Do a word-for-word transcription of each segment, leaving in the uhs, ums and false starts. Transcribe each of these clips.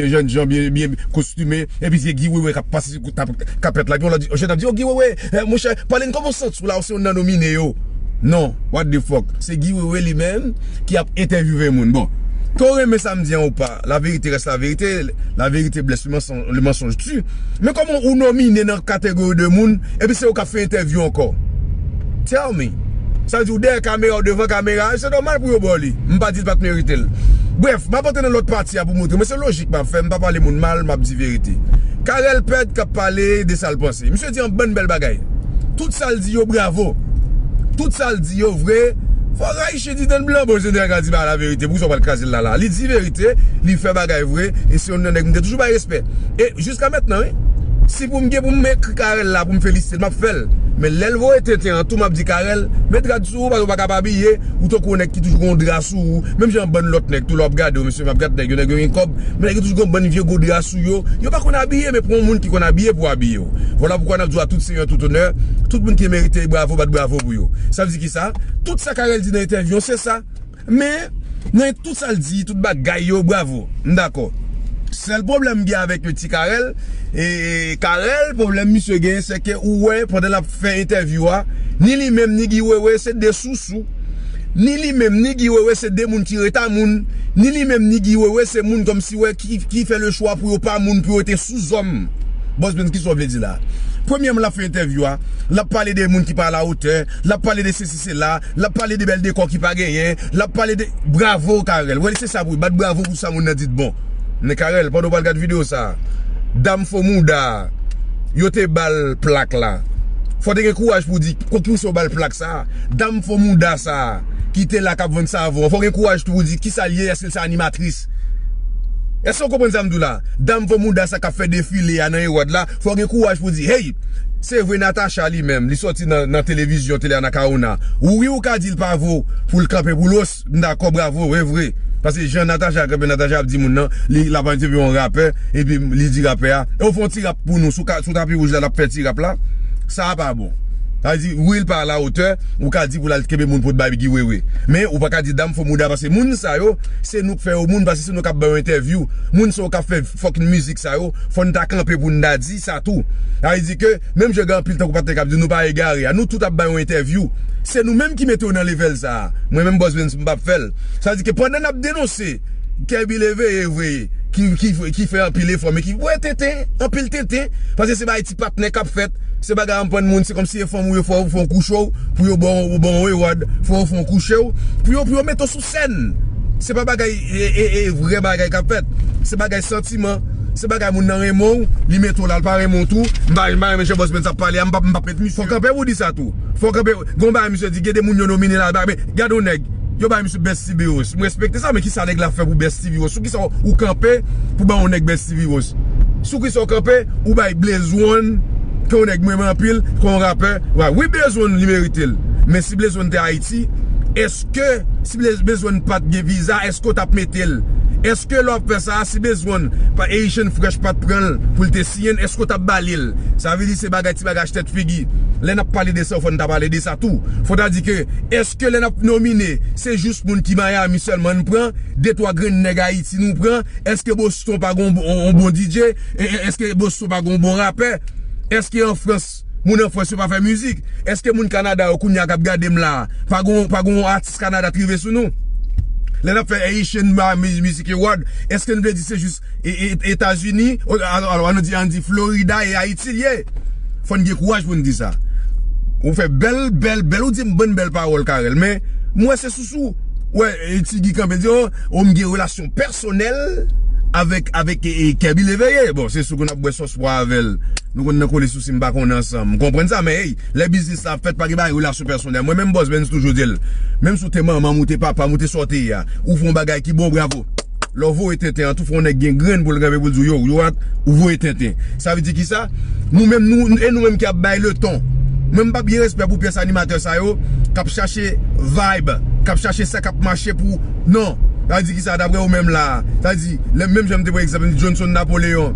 jènjan byen, byen kostime, epi se Guy Wewe k ap pase sou kout tap-, kapèt la. Epi yon lòt di, jèn ap di, "Oh, Guy Wewe, eh, monchè, pale n kòman w santi w la, w se youn nan nomine yo." Non, what the fuck? Se Guy Wewe li menm ki ap entèvyouve moun. Bon, ke w renmen sa m di an ou pa, la vérité reste la vérité, la vérité blesse, le mensonge, le mensonge tue. Men kòman ou nomine nan kategori de moun, epi se ou k ap fè entèvyou ankò? Tell me. Sa vle di ou dèyè kamera, ou devan kamera, se nòmal pou yo ba w li. M pa di l pa t merite l. Brèf, m ap antre nan lòt pati a pou montre. Men se lojik m ap fè, m pa pale moun mal, m ap di verite. Carel Pèd k ap pale de sa l panse. Misye di yon bann bèl bagay. Tout sa l di yo, bravo. Tout sa l di yo, vre. Fò Ayisyen di dan blan, bon, jeneral ka di ba la verite. Poukisa w pral kraze l la la? Li di verite, li fè bagay vre, e se youn nan nèg m te toujou bay respè. E jiska mentnan, wi. Si pou m gen pou m ekri Carel la, pou m felisite l, m ap fè l. Men lè l voye tenten an tou, m ap di Carel, met rad sou ou, paske w pa ka pa abiye, ou tankou yon nèg ki toujou gen yon dra sou ou. Menm jan bann lòt nèg tou, lè w ap gade yo, mesye, m ap gade nèg yo, nèg yo gen kòb, men nèg yo toujou gen yon bann vye gwo dra sou yo. Yo pa konn abiye, men pran yon moun ki konn abiye pou abiye w. Vwala poukwa n ap di w a tout seyè, tout onè, tout moun ki merite bravo, bat bravo pou yo. Sa vle di kisa? Tout sa Carel di nan entèvyou an, se sa. Men, nan tout sa l di, tout bagay yo, bravo. M dakò. Sèl pwoblèm m gen avèk ti Carel, e Carel, pwoblèm misye gen, se ke ou wè, pandan l ap fè entèvyou a, ni li menm, ni Guy Wewe, se de sousou. Ni li menm, ni Guy Wewe, se de moun ki reta moun. Ni li menm, ni Guy Wewe, se moun kòmsi wè ki, ki fè le chwa pou yo pa moun, pou yo rete sou zòm. Bòs Benz, kisa w vle di la? Premyèman, l ap fè entèvyou a, l ap pale de moun ki pa alawotè, l ap pale de sesi, sela, l ap pale de bèl dekò ki pa genyen, l ap pale de, bravo, Carel. Wè, se sa pou bat bravo pou sa moun nan di t bon. Men Carel, pandan w pral gad videyo sa, dam fo mouda, yo te ba l plak la. Fò te gen kouraj pou di, poukisa yo ba l plak sa? Dam fo mouda sa, ki te la k ap vann savon, fò gen kouraj tou pou di, kisa l ye, èske l se animatris? Èske w konprann sa m di w la? Dam fo mouda sa k ap fè defile a nan Eròd la, fò gen kouraj pou di, hey, se vre Natacha li menm, li sòti nan, nan televizyon, tele Anacaona. Wi, ou ka di l pa vo pou l kanpe pou l os, m dakò, bravo, e vre. Paske jan Natacha kanpe, Natacha ap di moun nan, li, l ap entèvyouwe yon rapè, epi li di rapè a, e w fè yon ti rap pou nou, sou ka, sou tapi wouj la, l ap fè ti rap la. Sa a pa bon. Sa vle di, wi, l pa alawotè, ou ka di pou l al kenbe moun pou t bay Guy Wewe. Men, ou pa ka di dam fo mouda, paske moun sa yo, se nou k fè yo moun, paske se nou k ap ba yo entèvyou. Moun sa yo k ap fè fucking mizik sa yo, fò n ta kanpe pou n ta di sa tou. Sa vle di ke, menm jan gen anpil tankou patnè k ap di nou pa egare a, nou tout ap ba yo entèvyou. Se nou menm ki mete yo nan level sa a. Mwen menm Bòs Benz m p ap fè l. Sa vle di ke pandan n ap denonse Kèbi Leveye vre, ki, ki, ki fè anpil efò, men ki voye tenten, anpil tenten, paske se bagay ti patnè k ap fèt, se bagay anprann moun, se kòmsi e fanm ou yo fò ou fè yon kouche w, pou yo ba w, ba w yon reward, fò yo fè yon kouche w, pou yo, pou yo mete w sou sèn. Se pa bagay, e, e, e, vrè bagay k ap fèt. Se bagay santiman, se bagay moun nan renmen w, li mete w la, l pa renmen w tou. M pa, m pa renmen jan Bòs Benz ap pale a, m p ap, m p ap met misye. Fò kanpe pou di sa tou. Fò kanpe, gon bagay misye di, gen de moun yo nomine la, men gade yon nèg, yo bay misye Best T V Host. M respekte sa, men kisa nèg la fè pou Best T V Host? Sou kisa ou kanpe pou bay yon nèg Best T V Host? Sou kisa ou kanpe, ou bay Blaze One, ke yon nèg mwen renmen anpil, ke yon rapè? Wi, Blaze One li merite l. Men si Blaze One te Ayiti, èske, si Blaze, Blaze One pa t gen viza, èske w t ap mete l? Èske lè w ap fè sa, si Blaze One, pa Haitian Fresh pa t pran l pou l te siyen l, èske w t ap ba li l? Sa vle di se bagay, ti bagay achte tèt figi. Lè n ap pale de sa, fò n ta pale de sa tou. Fò ta di ke, èske lè n ap nomine, se jis moun ki Miami sèlman n pran, de twa grenn nèg Ayiti nou pran? Èske Boston pa gon bon, on bon D J? E, e, èske Boston pa gon bon rapè? Èske an Frans, moun an Frans yo pa fè mizik? Èske moun Kanada yo kounye a k ap gade m la, pa gon, pa gon atis Kanada t rive sou nou? Lè n ap fè Haitian Miami Music Award, èske n vle di se jis e, e, Etazini, o, alò, alò, ann di, ann di Florida e Ayiti l ye. Fò n gen kouraj pou n di sa. Ou fè bèl, bèl, bèl, ou di m bann bèl pawòl, Carel, men m wè se sousou. Wè, e, Ti Guy kanpe di, o, o, m gen relasyon pèsonèl avèk, avèk, e, e, Kèbi Leveye. Bon, se sou ke n ap bwè sòs pwa avè l. Nou konn nan kole sousi m pa konn ansanm. M konprann sa, men, hey, lè biznis la ap fèt, pa gen bagay relasyon pèsonèl. Mwen menm Bòs Benz toujou di l. Menm si w te manman m, ou te papa m, ou te sa w te ye a, ou fè yon bagay ki bon, bravo. Lè w voye tenten an tou, fò yon nèg gen grenn pou l kanpe pou l di w, yo, yo, what, ou voye tenten. Sa vle di kisa? Nou menm, nou, e nou menm ki ap bay leton. Mwen m p ap gen respè pou pyès animatè sa yo, k ap chache vibe, k ap chache sa k ap mache pou, non. Sa vle di kisa, daprè ou menm la? Sa vle di, lè, menm jan m te pran egzanp, Johnson Napoléon,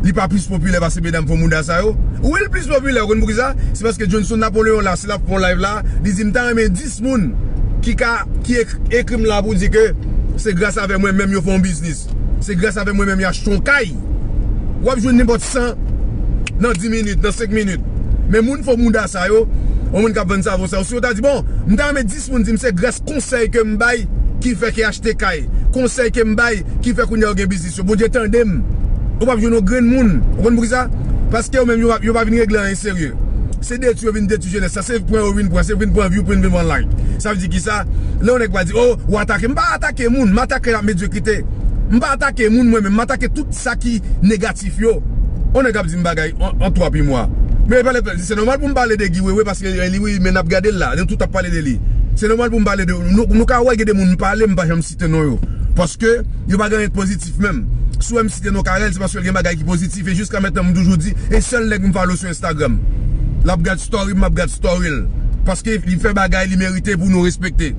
li pa plis popilè pase medam fo mouda sa yo? Wi, l plis popilè, ou konn poukisa? Se paske Johnson Napoléon la, si l ap fè yon live la, li di, m ta renmen dis moun ki ka, ki ek-, ekri m la pou di ke se gras avè mwen menm yo fè yon biznis. Se gras avè mwen menm y achte yon kay. W ap jwenn nenpòt san nan dis minit, nan senk minit. Men moun fo mouda sa yo, yon moun k ap vann savon sa yo, si yo ta di, bon, m ta renmen dis moun di m se gras konsèy ke m bay ki fè ke achte kay, konsèy ke m bay ki fè kounye a yo gen biznis yo. Bondye tande m. Ou p ap jwenn yon grenn moun. Ou konn poukisa? Paske yo menm yo pa, yo pa vin regle anyen serye. Se detwi yo vin detwi jenès la. Se pran yo vin pran. Se vin pran view pou vin pran like. Sa vle di kisa? Lè yon nèg pa di, oh, ou atake. M pa atake moun. M atake la medyokrite. M pa atake moun mwen menm. M atake tout sa ki negatif yo. On nèg ap di m bagay an, an twa pi mwa. Men pale, se nòmal pou m pale de Guy Wewe paske li wi, men n ap gade l la. Nou tout ap pale de li. Se nòmal pou m pale de, nou, nou ka wè gen de moun m pale, m pa janm site non yo. Paske yo pa gen anyen de pozitif menm. Si w wè m site non Carel, se paske l gen bagay ki pozitif. E jiska mentnan, m toujou di, e sèl nèg m follow sou Instagram. L ap gad story m, m ap gad story l. Paske li fè bagay li merite pou nou respekte.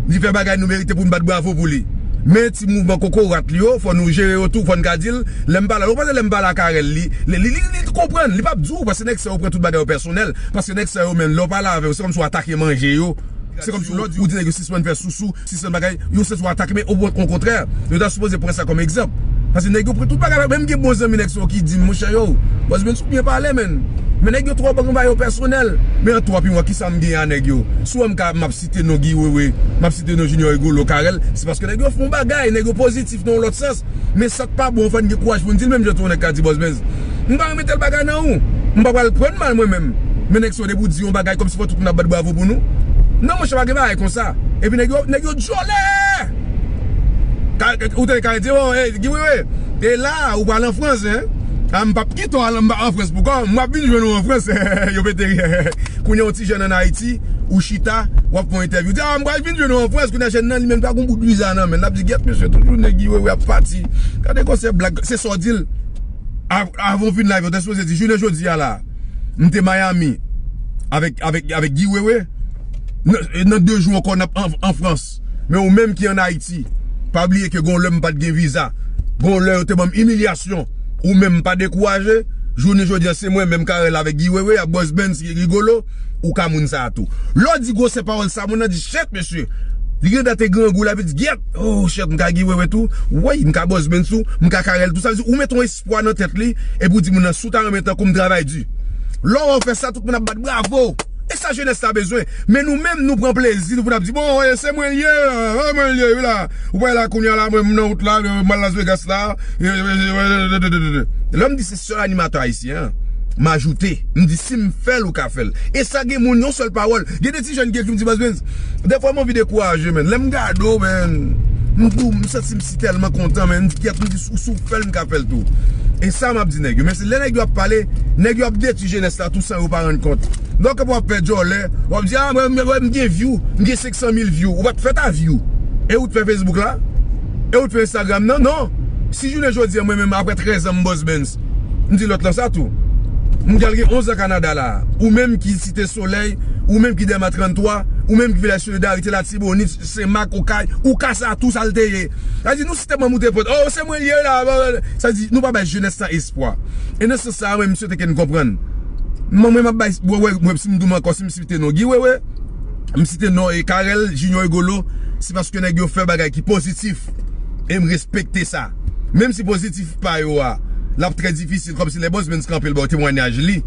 Li fè bagay nou merite pou n bat bravo pou li. Men ti mouvman kokorat li yo, fò nou jere yo tou, fò n ka di l, lè m pale, ou panse lè m pale a Carel, li, li, li, li, li konprann, li p ap di w, paske nèg sa yo pran tout bagay yo pèsonèl, paske nèg sa yo menm, lè w pale avè yo, se kòmsi w atake manje yo. Se kòmsi ou, ou di nèg yo sispann fè sousou, sispann bagay, yo santi w atake, men o, o kontrè, yo ta sipoze pran sa kòm egzanp. Paske nèg yo pran tout bagay, menm gen bon zanmi nèg sa yo ki di m, monchè yo, Boss Benz ou byen pale, menn. Men nèg yo twò pran bagay yo pèsonèl. Men an twa pi mwa, kisa m gen a nèg yo? Si w wè m ka, m ap site non Guy Wewe, m ap site non Junior Rigolo, Carel, se paske nèg yo fè yon bagay, nèg yo pozitif nan yon lòt sans. Men sa k pa bon, fò n gen kouraj pou n di l, menm jan tou yon nèg ka di Boss Benz, m pa renmen tèl bagay nan ou. M pa pral pran mal mwen menm. Men nèg sa yo depi w di yon bagay kòmsi fò tout moun ap bat bravo pou nou. Non, monchè, pa gen bagay konsa. Epi nèg yo, nèg yo dyòlè! Ka, ou te ka di, oh, hey, Guy Wewe, e la, ou pral an Frans, hein? A, m p ap kite w al an, an Frans pou kò w, m ap vin jwenn ou an Frans. Yo pete ri. Kounye a, yon ti jèn ann Ayiti, ou chita, w ap fè yon entèvyou. Di, a, m pral vin jwenn ou an Frans, kounye a, jèn nan, li menm pa gon bout viza nan men l. L ap di, gyèt, mesye, tout jounen Guy Wewe ap pati. Gade konsèy blag, se sa w di l. Av-, avan w fin live, yo te sipoze di, jounen jodi a la, m te Miami avèk, avèk, avèk Guy Wewe. Nan, nan de jou ankò, n ap an, an Frans. Men ou menm ki ann Ayiti, pa bliye ke gon lè m pa t gen viza. Gon lè yo te ban m imilyasyon. Ou menm pa dekouraje. Jounen jodi a, se mwen menm Carel avèk Guy Wewe, ak Boss Benz, Rigolo. Ou ka moun sa a tou. Lè w di gwosè pawòl sa, moun nan di, shit, mesye. Li gentan te grangou, l ap di, gyèt. Oh, shit, m ka Guy Wewe tou. Woy, m ka Boss Benz tou. M ka Carel tou. Sa vle di, ou mete yon espwa nan tèt li, epi w di moun nan, si w ta renmen tankou m, travay di. Lè w fè sa, tout moun ap bat bravo. E sa jenès la bezwen. Men nou menm, nou pran plezi nou pou n ap di, bon, e se mwen l ye, e mwen l ye, wi la. Ou wè la, kounye a la, mwen, m nan wout la, m al Las Vegas la. Lè m di se sèl animatè ayisyen an, m ajoute, m di si m fè l, ou ka fè l. E sa gen moun, yon sèl pawòl. Gen de ti jèn ki ekri m di, Boss Benz, dèfwa m anvi dekouraje, menn. Lè m gade w, menn, m di, m santi m si tèlman kontan, menn. M di, gyèt, m di, si, si w fè l, m ka fè l tou. E sa m ap di nèg yo. Men se lè nèg yo ap pale, nèg yo ap detwi jenès la tou san yo pa rann kont. Donk, w ap fè djòlè, w ap di, a, mwen, mwen, mwen, m gen view, m gen senk san mil view. Ou pa t fè ta view. E ou t fè Facebook la? E ou t fè Instagram nan? Non. Si jounen jodi a, mwen menm, apre trèz an, m Boss Benz, m di lòt lan sa tou. M pral gen onz an Kanada la. Ou menm ki Site Solèy, ou menm ki Dèlma tranntwa, ou menm ki Vilaj Solidarite, Latibonit, Senmak, Okay, ou ka sa tou, sa l te ye. Sa di, nou site manm ou te pot. Oh, se mwen l ye la. Sa di, nou pa bay jenès la espwa. E nan sans sa a, mwen, m swete ke n konprann. Mwen, mwen, m ap bay, wè, wè, wè, si m di w ankò, si m site non Guy Wewe, m site non e Carel, Junior Rigolo, se paske nèg yo fè bagay ki pozitif. E m respekte sa. Menm si pozitif pa yo a, l ap trè difisil, kòmsi lè Boss Benz kanpe l ba w temwayaj li.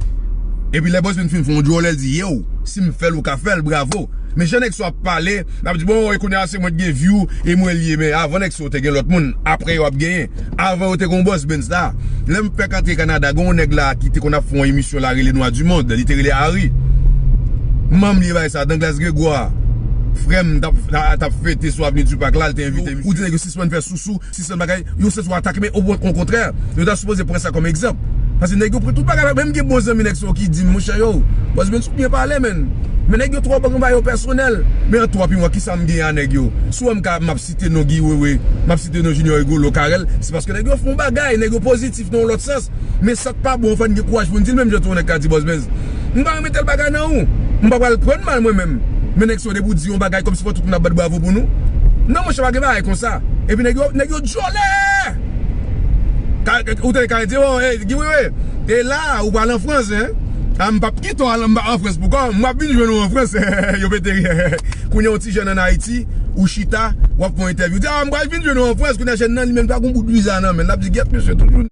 Epi lè Boss Benz fin fè yon djòlè, l di, yo, si m fè l, ou ka fè l, bravo. Men jan nèg sa yo ap pale, l ap di, bon, e kounye a se mwen ki gen view, e mwen l ye, men avan nèg sa yo te gen lòt moun, apre yo ap genyen. Avan yo te gen yon Boss Benz la. Lè m fèk antre Kanada, gen yon nèg la ki te konn ap fè yon emisyon la rele Nwa di Mond, li te rele Harry. Manm li bay sa, Danglas Gregoire. Frè m t ap, t ap fete sou Avenue du Parc la, li te envite m. Ou di nèg yo sispann fè sousou, sispann bagay, yo santi w atake, men o kontrè, yo ta sipoze pran sa kòm egzanp. Paske nèg yo pran tout bagay la, menm gen bon zanmi nèg sa yo ki di m, monchè yo, Boss Benz ou byen pale, menn. Men nèg yo twò pran bagay yo pèsonèl. Men an twa pi mwa, kisa m gen a nèg yo? Si w wè m ka, m ap site non Guy Wewe, m ap site non Junior Rigolo, Carel, se paske nèg yo fè yon bagay, nèg yo pozitif nan yon lòt sans. Men sa k pa bon, fò n gen kouraj pou n di l, menm jan tou yon nèg ka di Boss Benz, m pa renmen tèl bagay nan ou. M pa pral pran mal mwen menm. Men nèg sa yo depi w di yon bagay kòmsi fò tout moun ap bat bravo pou nou. Non, monchè, pa gen bagay konsa. Epi nèg yo, nèg yo djòlè! Ka, ou tande Carel di, oh, hey, Guy Wewe, e la, ou pral an Frans, hein? Ah, m p ap kite w al anba an Frans pou kò. M ap vin jwenn ou an Frans. Yo pete ri. Kounye a yon ti jèn ann Ayiti, ou chita, w ap fè yon entèvyou. Di, ah, m pral vin jwenn ou an Frans, kounye a jèn nan li menm pa gon bout viza nan men l. N ap di, gyèt, mesye, toujou.